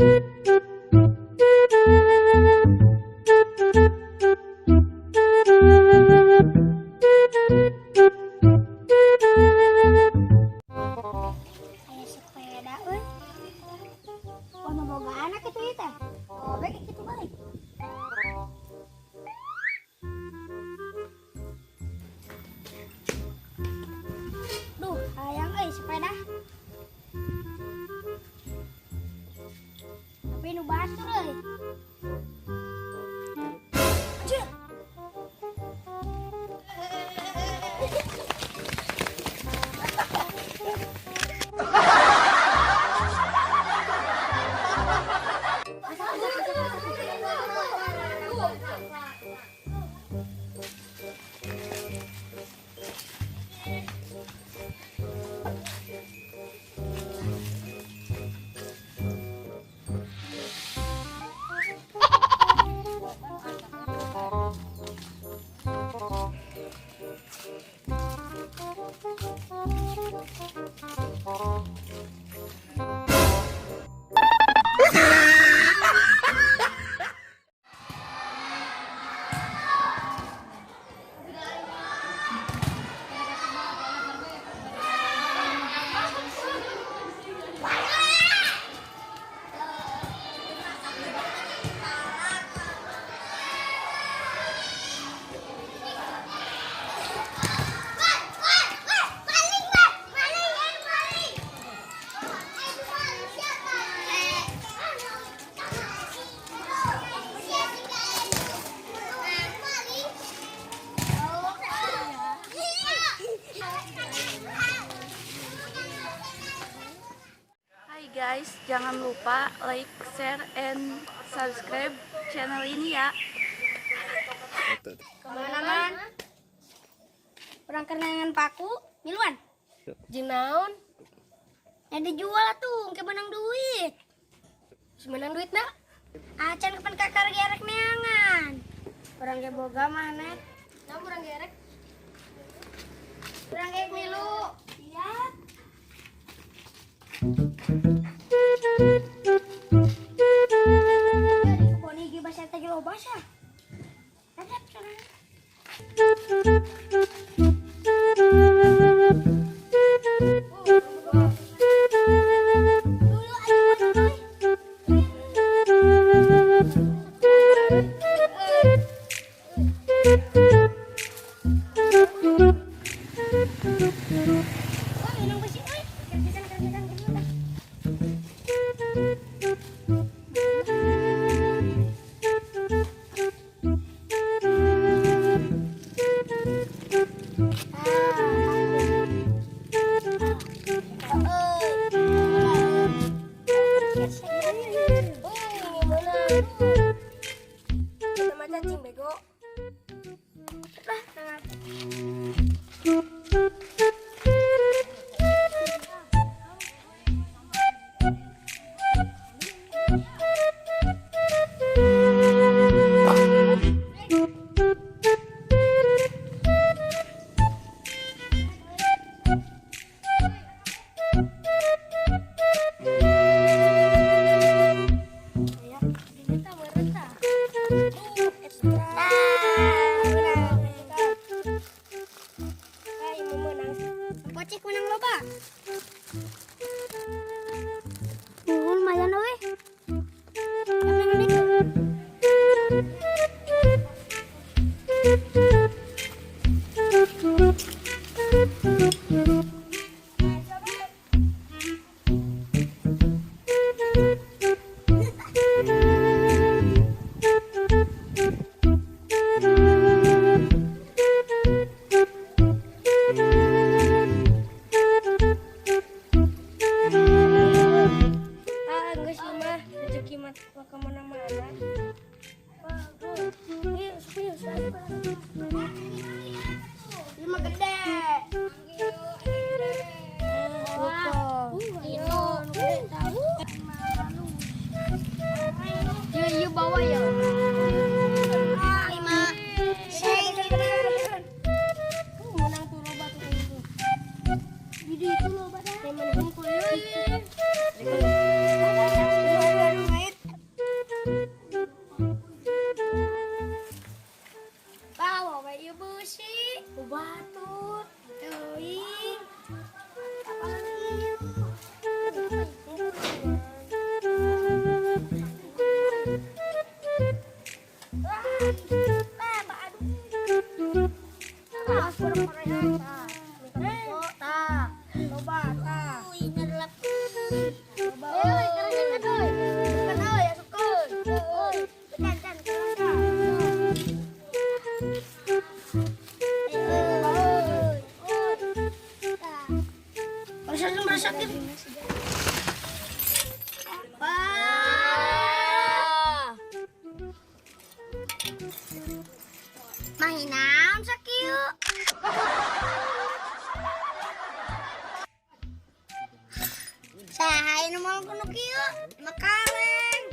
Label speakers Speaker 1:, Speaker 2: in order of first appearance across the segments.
Speaker 1: Aya sepeda euy. Oh, nu boga anak itu ieu teh. Oh, baik kitu baik. Duh, hayang euy sepeda. Tapi nu batur euy. Anjir.
Speaker 2: Hai guys, jangan lupa like, share, and subscribe channel ini ya.
Speaker 1: Kemana man? Urang kenangan paku, miluan.
Speaker 3: Jeung naon?
Speaker 1: Ya dijual tuh, ke menang duit.
Speaker 3: Menang duit nak?
Speaker 1: Acan kapan kakar gerek neangan. Urang ge boga mah net.
Speaker 3: Naon urang gerek?
Speaker 1: Urang ge milu. Iya. Ya di kebon iki basah teh loba basah. Ada sana. Dulu ayo euy. Wah, minum besi euy. Kerjakan kerjakan kerjakan.
Speaker 3: Sama cacing bego.
Speaker 1: Pocik menang loba. Lumayan euy.
Speaker 3: Ah, geus ieu mah rezeki mah kemana-mana. Wah, Yuk, yuk, yuk.
Speaker 1: Lima gede. Wah, itu tahu.
Speaker 3: Yuk, yuk bawa ya.
Speaker 1: Lima.
Speaker 3: Menang tuh loba tuh kayak gitu.
Speaker 1: Jadi itu loba dah.
Speaker 3: Yang mana hukum yuk.
Speaker 1: Aduh, aduh, aduh. Korea tah. Minta tah. Loba tah. Nyerlap. Loba. Euy, kerengan euy. Bukan euy, asupkeun. Euy, becan can tah. Euy, euy. Tah. Beresakin. Wah. Mahinaon sakieu? Saha nu mau kuno kieu? Makaleng.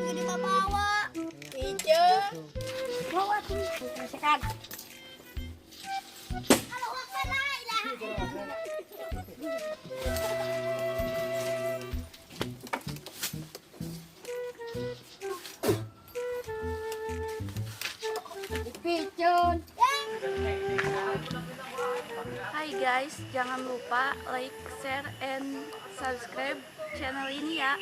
Speaker 1: Jadi bawa. Piceun. Bawa tuh. Beresakan. Allahu akbar la ilaha illallah. Piceun.
Speaker 2: Hai guys, jangan lupa like, share, and subscribe channel ini ya.